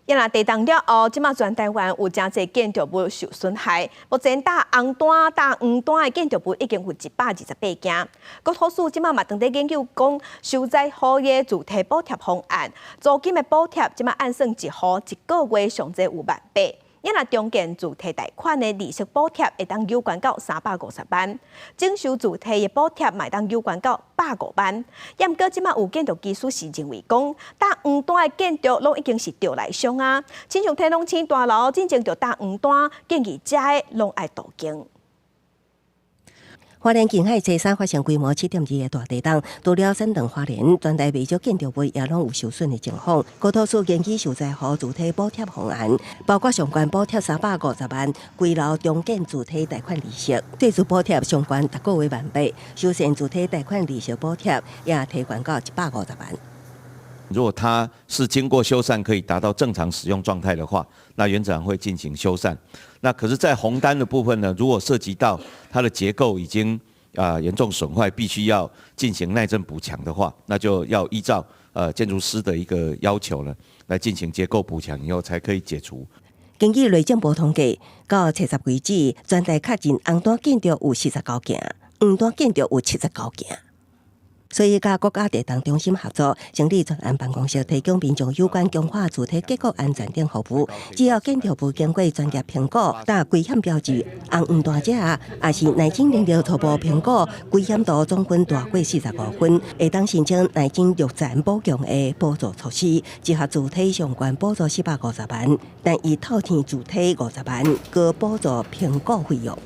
啊若地動了後，這馬全台灣有誠濟建築物受損害。目前打紅單、打黃單的建築物已經有128間。國土署這馬嘛正佇研究講，受災戶的住宅補貼方案，租金的補貼這馬按算一戶一個月上濟有萬八。啊若重建住宅貸款的利息補貼會當有懸到350萬，整修住宅的補貼嘛會當有懸到105萬。毋過這馬有建築技師是認為講，打黃單的建築攏已經是著來傷啊，親像天龍星大樓進前就打黃單，建議遮的攏愛杜間。花蓮近海初三發生規模7.2的大地動，除了山東花蓮，全台袂少建築物也攏有受損的情況。國土署研究受災戶住宅補貼方案，包括上懸補貼350萬，危樓重建住宅貸款利息，稅務補貼上懸逐個月萬八，修繕住宅貸款利息補貼也提懸到150萬。如果它是經過修繕可以達到正常使用狀態的話，那原則上會進行修繕。那可是，在紅單的部分呢，如果涉及到它的結構已經嚴重損壞，必須要進行耐震補強的話，那就要依照建築師的一個要求呢，來進行結構補強以後，才可以解除。根據內政部統計，到七十為止，全台確認紅單建築有49件，黃單建築有79件。所以，佮國家地動中心合作，成立專案辦公室，提供民眾有關強化住宅結構安全等服務。只要建築物經過專業評估，打危險標誌，紅黃單者，抑是耐震能力初步評估，危險度總分大過45分，會當申請耐震弱殘補強的補助措施，折合住宅上懸補助450萬，但伊透天住宅50萬，閣補助評估費用。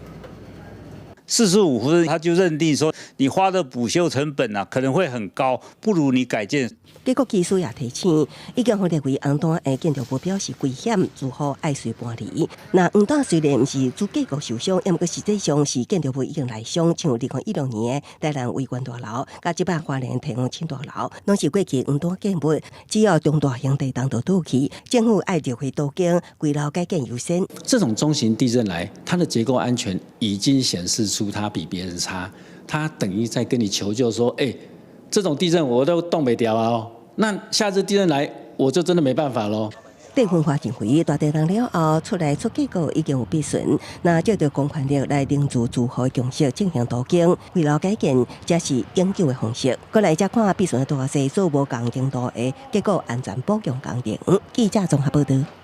45分，他就認定說，你花的補修成本啊，可能會很高，不如你改建。結構技師也提醒，已經予列為紅單的建築物表示危險，住戶愛隨搬離。若黃單雖然毋是主結構受傷，毋過實際上是建築物已經內傷，像2016年的台南維權大樓，佮這擺花蓮天王星大樓，攏是過去黃單建物，只要中大型地動就倒去，政府愛入會都更，危樓改建優先。這種中型地震來，它的結構安全已經顯示出它比別人差，它等於在跟你求救說：欸，這種地震我都擋袂牢啊！那下次地震來，我就真的沒辦法咯。地文化認為，大地動了後出來出結構已經有變損，若借著公權力來凝聚住戶共識進行都更，危樓改建，才是永久的方式。過來才看變損的大細，做無仝程度的結構安全補強工程。記者綜合報道。